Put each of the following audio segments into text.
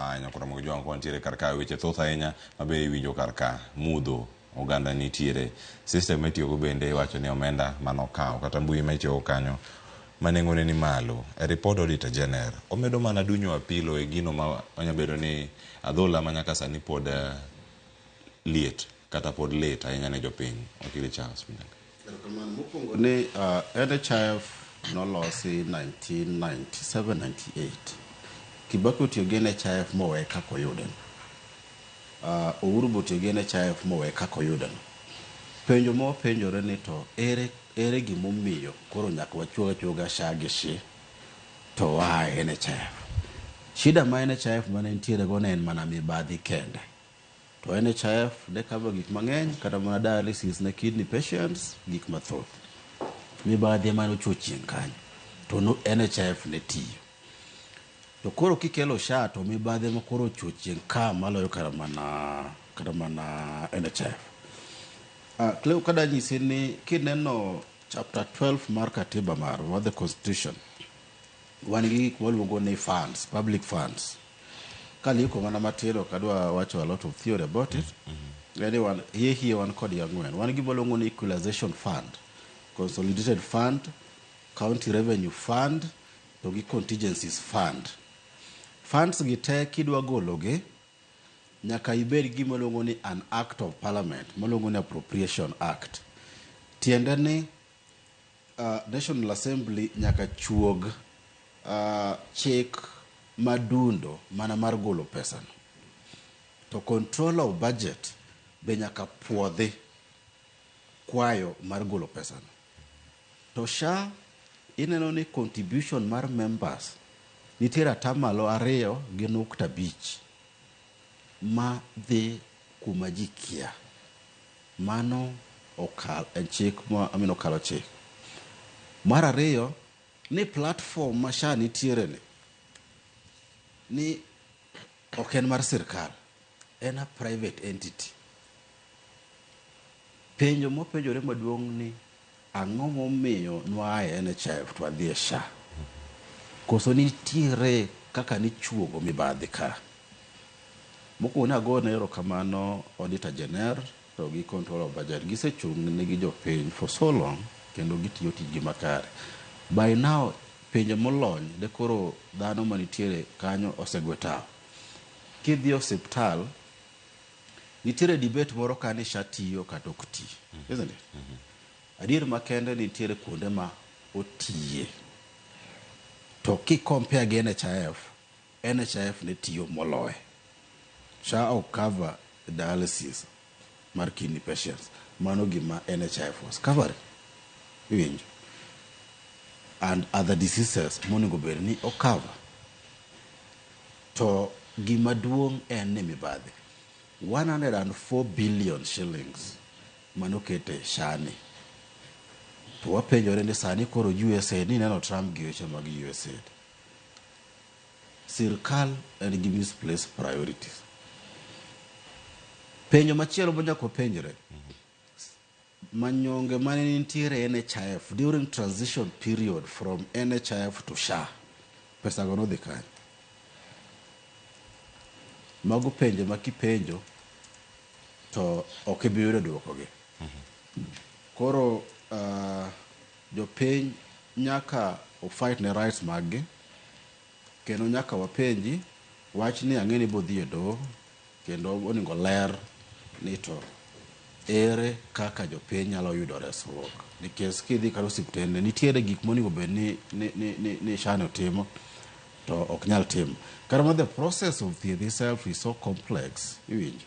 Ahinya koro mogo jwang' kwantiere kar ka weche thoth ahinya mabe iwinjo kar ka mudho oganda nitiere system ma itiyogo bende iwacho ni omenda manokawo kata mbui ma itiyogo kanyo ma nengone ni malo. E ripod Auditor General omedo mana dunyo apilo e gino ma onya bedo ni adhola ma nyaka sani pod liet kata pod lit ahinya ne jopiny. Wakili Charles Minyaga. Erokamano. Mokwongo ni NHIF nolosi 1997-98. Kibaki otiyo gi NHIF mowe kaka oyude. Uhuru be otiyo gi NHIF mowe kaka oyude. Penjo ma wapenjore ni to ere gimomiyo koro nyaka wachuog achuoga SHA gi SHI to waa e NHIF. Shida ma NHIF mane nitiere go ne en mana mibadhi kende. To NHIF ne cover gik mang'eny kata mana dialysis ne kidney patients, gik mathoth. Mibadhi ema nochuo chieng' kanyo. To no, NHIF ne tiyo. To koro kikelo SHA to mibadhi ema koro ochuo chieng' ka maloyo kata mana NHIF. Cleo, kada nyisi ni kineno chapter 12 mar katiba marwa, the constitution, wan gi gik mwaluongo ni funds, public funds. Kaliko mana matin, ok adwa wacho a lot of theory about it. Yani wan hie hie wan kod ang'wen. Wan gi gima ni equalization fund, consolidated fund, county revenue fund, to gi contingencies fund. Funds gi te kidwa gologi, nyaka ibed gi gima iluongo ni an act of parliament, maluongo ni Appropriation Act. Tiende ni National Assembly nyaka chuog chik madundo mana mar golo pesano. To control of budget be nyaka puodhi kwayo mar golo pesano. To SHA ineno ni contribution mar members nitiere 2.5% ma dhi kuma ji kia. Mano okal en chik ma, I mean, okalo chik. Mar ariyo ni platform ma SHA nitiere ni ok en mar sirkal, en a private entity. Penjo mopenjore maduong' ni ang'o momiyo nwa e NHIF to wadhi e SHA? Koso nitiere kaka nichuogo mibadhi ka? Mokwongo ne agone erokamano Auditor General to gi Control of Budget. Gisechung' nigi jopiny for so long kendo gitiyo tijgi makare. By now pinje molony de koro dhano manitiere kanyo osegwe tawo. Kidhi e osiptal, nitiere debate moro ka ni SHA tiyo kata ok ti. Isn't it? Adier makende nitiere kuonde ma otiye. To ki compare gi NHIF, NHIF ne tiyo moloye. SHA ok cover dialysis mar kidney patients. Mano gima NHIF was covering. Iwinjo? And other diseases monego bed ni o cover. To gima duong' en ni mibadhi. 104 billion shillings manokete SHA ni. To wapenjore ni sani koro USAID ni neno Trump gi weche mag USAID. Sirkal en gi misplaced priorities. Penjo machielo manyaka wapenjre. Manyonge mane nitiere NHIF during transition period from NHIF to SHA. Pesa go nodhi kanye? Mago penjo ma kipenjo to ok ibi yudo dwokogi. Koro jopiny nyaka o fight ne rights mag gi kendo nyaka wapenji wach ni ang'e ni bodhi e doho kendo onego ler ni to ere kaka jopiny nyalo yudo resruok nikech kidhi kata osiptende nitiere gik monego bed ni SHA no timo to ok nyal timo kata mana the process of thieth itself is so complex. Iwinjo,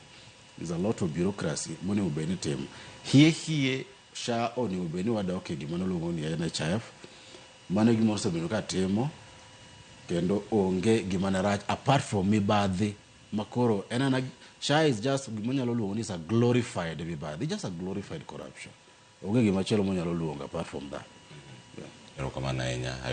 there's a lot of bureaucracy monego bed ni timo hie hie. SHA onego bed ni wadok e gima noluongo ni NHIF. Mano e gima osebedo ka timo kendo onge gima ne rach apart from mibadhi makoro en ana SHA is just gima nyalo luongo ni is a glorified mibadhi, just a glorified corruption. Onge gima chielo monyalo luongo apart from that, yeah. Erokamano ahinya.